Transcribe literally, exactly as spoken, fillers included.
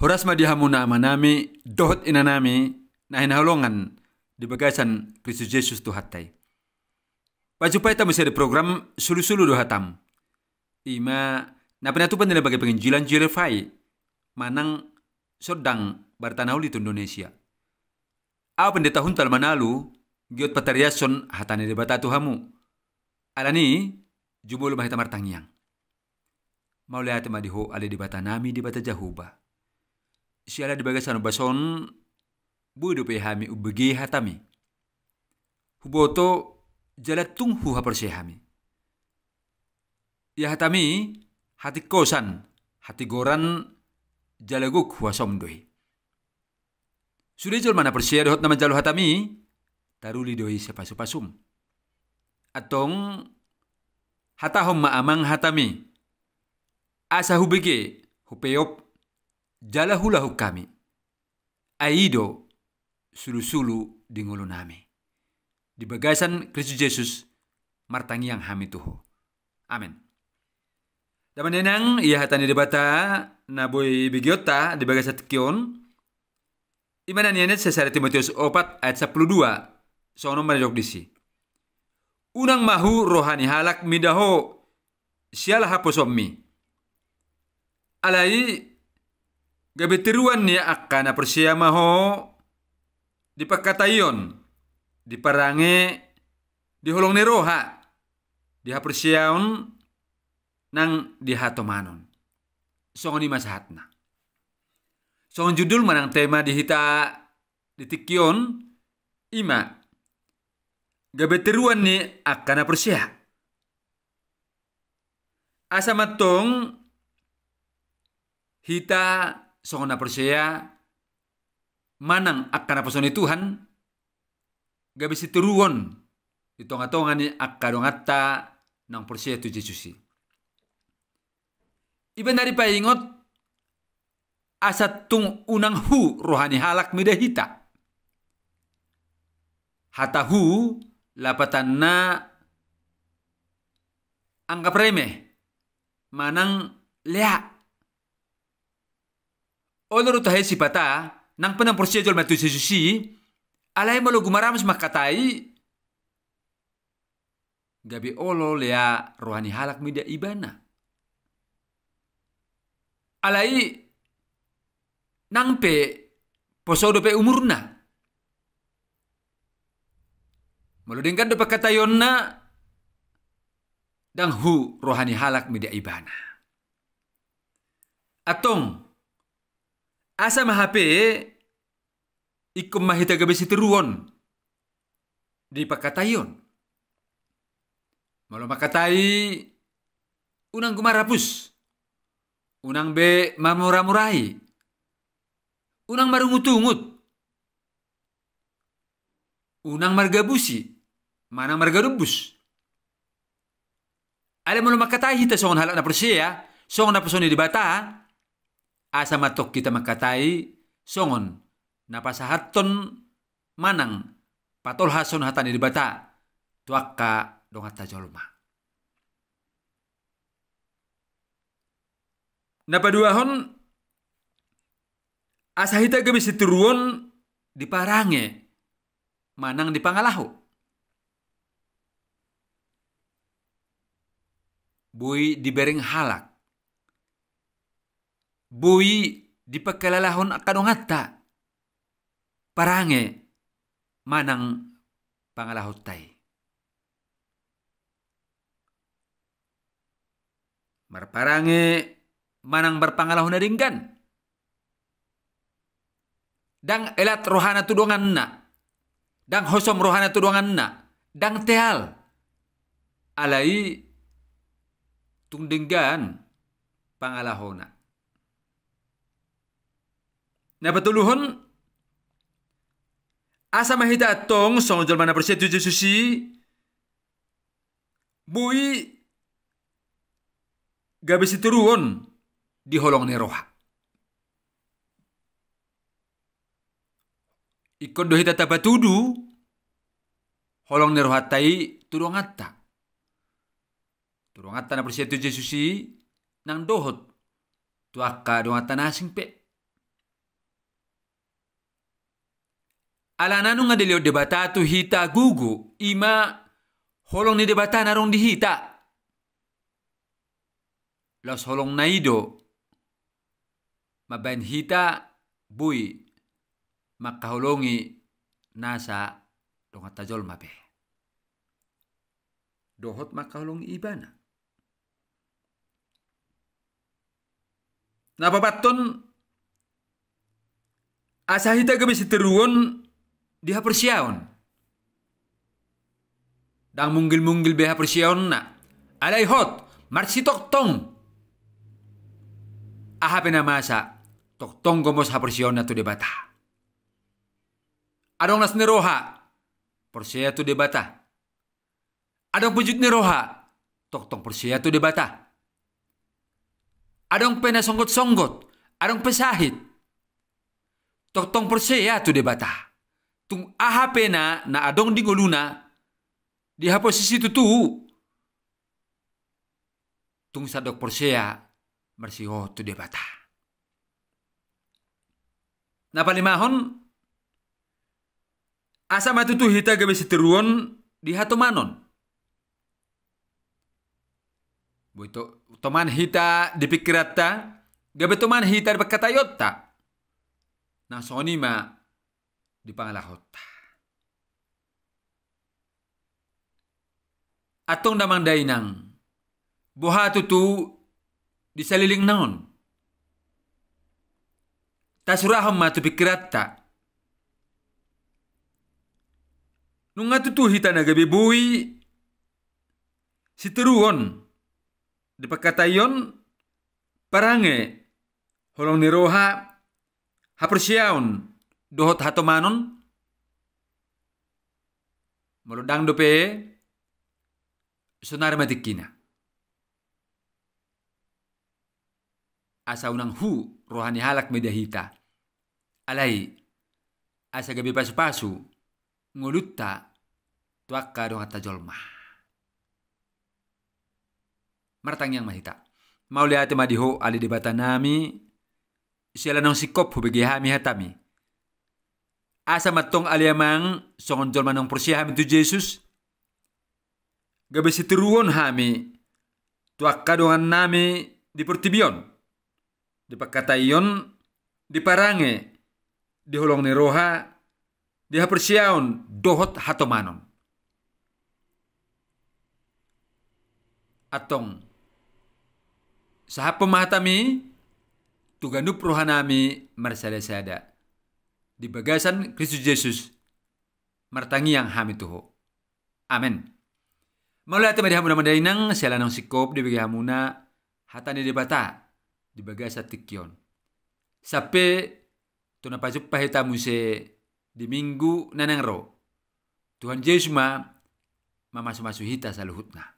Horas ma di hamu na amanami dohot inanami na hinaholongan di bagasan Kristus Jesus Tuhanta i. Pajumpang hita muse di program Sulusulu do Hatam. I ma na pinatupa ni Lambaga Penginjilan J L F I manang Sondang Barita na Uli tu Indonesia. Ahu Pendeta Huntal Manalu, giot patariashon hata ni Debata tu hamu. Alani, jumolo ma hita martangiang. Mauliate ma di Ho ale Debatanami, Debata Jahowa. Siala di bagasan ombas on, boi dope hami umbege hatami. Huboto jala tung huhaporseai hami. Ia hatami, hatingkosan, hatigoran, jala gok huasom do i. Sude jolma na porsea dohot na manjalo hatami, taruli do i sian pasupasum. Antong, hatahon ma Amang hatami, asa hubege, hupeop, jala huulahon hami. Ai i do sulusulu di ngolunami. Di bagasan Kristus Jesus martangiang hami tu Ho. Amen. Damang dainang, ia hata ni Debata na boi begeonta di bagasan tingki on. I ma na nian sian sada Timoteus opat ayat sampulu dua. Songon on ma na didok disi. Unang ma hu roha ni halak mida ho siala haposoonmi. Alai gabe tiruan ni angka na porsea ma ho di pangkataion, di parange, di holong ni roha, di haporseaon nang di hatomanon. Songon i ma sahatna. Songon judul manang tema di hita di tingki on, i ma gabe tiruan ni angka na porsea. Asa ma antong hita songon na porsea manang angka naposo ni Tuhan, gabe sitiruon di tongatonga ni angka donganta naung porsea tu Jesus i. Iba na dipaingot asa tung unang hu roha ni halak mida hita. Hata hu lapatanna anggap remeh manang lea. Olo do tahe sipata nang pe na porsea jolma tu Jesus i, alai molo gumarapus mangkatai, gabe olo lea roha ni halak mida ibana. Alai nang pe poso dope umurna. Molo denggan do pangkataionna, ndang hu roha ni halak mida ibana. Antong, asa ma hape ingkon ma hita gabe sitiruon di pangkataion. Molo mangkatai, unang gumarapus, unang be marmuramurai, unang marungutungut, unang margabusi manang margadombus. Alai molo mangkatai hita songon halak na porsea, songon naposo ni Debata, asa ma antong hita mangkatai songon na pasahathon manang patolhashon hata ni Debata tu angka donganta jolma. Na paduahon, asa hita gabe sitiruon di parange manang di pangalaho. Boi dibereng halak, boi dipangkalalahon angka donganta parange manang pangalahonta i. Marparange manang marpangalaho na denggan. Ndang elat rohana tu donganna, ndang hosom rohana tu donganna, ndang teal. Alai tung denggan pangalahona. Na patoluhon, asa ma hita antong songon jolma na porsea tu Jesus i, boi gabe sitiruon di holong ni roha. Ingkon do hita tapatudu holong ni rohanta i tu donganta. Tu donganta na porsea tu Jesus i nang dohot tu angka donganta na asing pe. Alana nunga dilehon Debata tu hita gogo, i ma holong ni Debata na adong di hita. Laos holongna i do mambahen hita boi mangkaholongi nasa donganta jolma pe dohot mangkaholongi ibana. Na paopathon, asa hita gabe sitiruon di haporseaon. Ndang munggil-munggil be haporseaonna. Alai hot, marsitongtong. Aha pe na masa, tongtong gomos haporseaonna tu Debata. Adong las ni roha, porsea tu Debata. Adong pujut ni roha, tongtong porsea tu Debata. Adong pe na songgot-songgot, adong pe sahit, tongtong porsea tu Debata. Tung aha pe na, na adong di ngoluna, di haposisi tutu, tung sandok porsea marsihohot tu Debata. Na palimahon, asa ma tutu hita gabe sitiruon di hatomanon. Boi to-, toman hita di pingkiranta, gabe toman hita di pangkataionta. Nang songon i ma di pangalahonta. Antong damang dainang, boha tutu di saleleng na on? Tasurahon ma tu pingkiranta. Nunga tutu hita na gabe boi sitiruon di pangkataion, parange, holong ni roha, haporseaon dohot hatomanon? Molo ndang dope, sonari ma tingkina. Asa unang hu roha ni halak ma ida hita. Alai, asa gabe pasu-pasu ngolunta tu angka donganta jolma. Martangiang ma hita. Mauliate ma di Ho ale Debata nami, siala naung singkop hubege hami hatami. Asa ma antong ale Amang, songon jolma naung porsea hami tu Jesus, gabe sitiruon hami tu angka dongan nami di portibi on, di pangkataion, di parange, di holong ni roha, di haporseaon dohot hatomanon. Antong, sahaphon ma hatami tu ganup roha nami marsada-sada di bagasan Kristus Jesus, martangiang hami tu Ho. Amen. Mauliate ma di hamu damang dainang, siala naung singkop dibege hamuna hata ni Debata di bagasan tingki on. Sampe tu na pajumpa hita muse di minggu na naeng ro. Tuhan Jesus ma mamasu-masu hita saluhutna.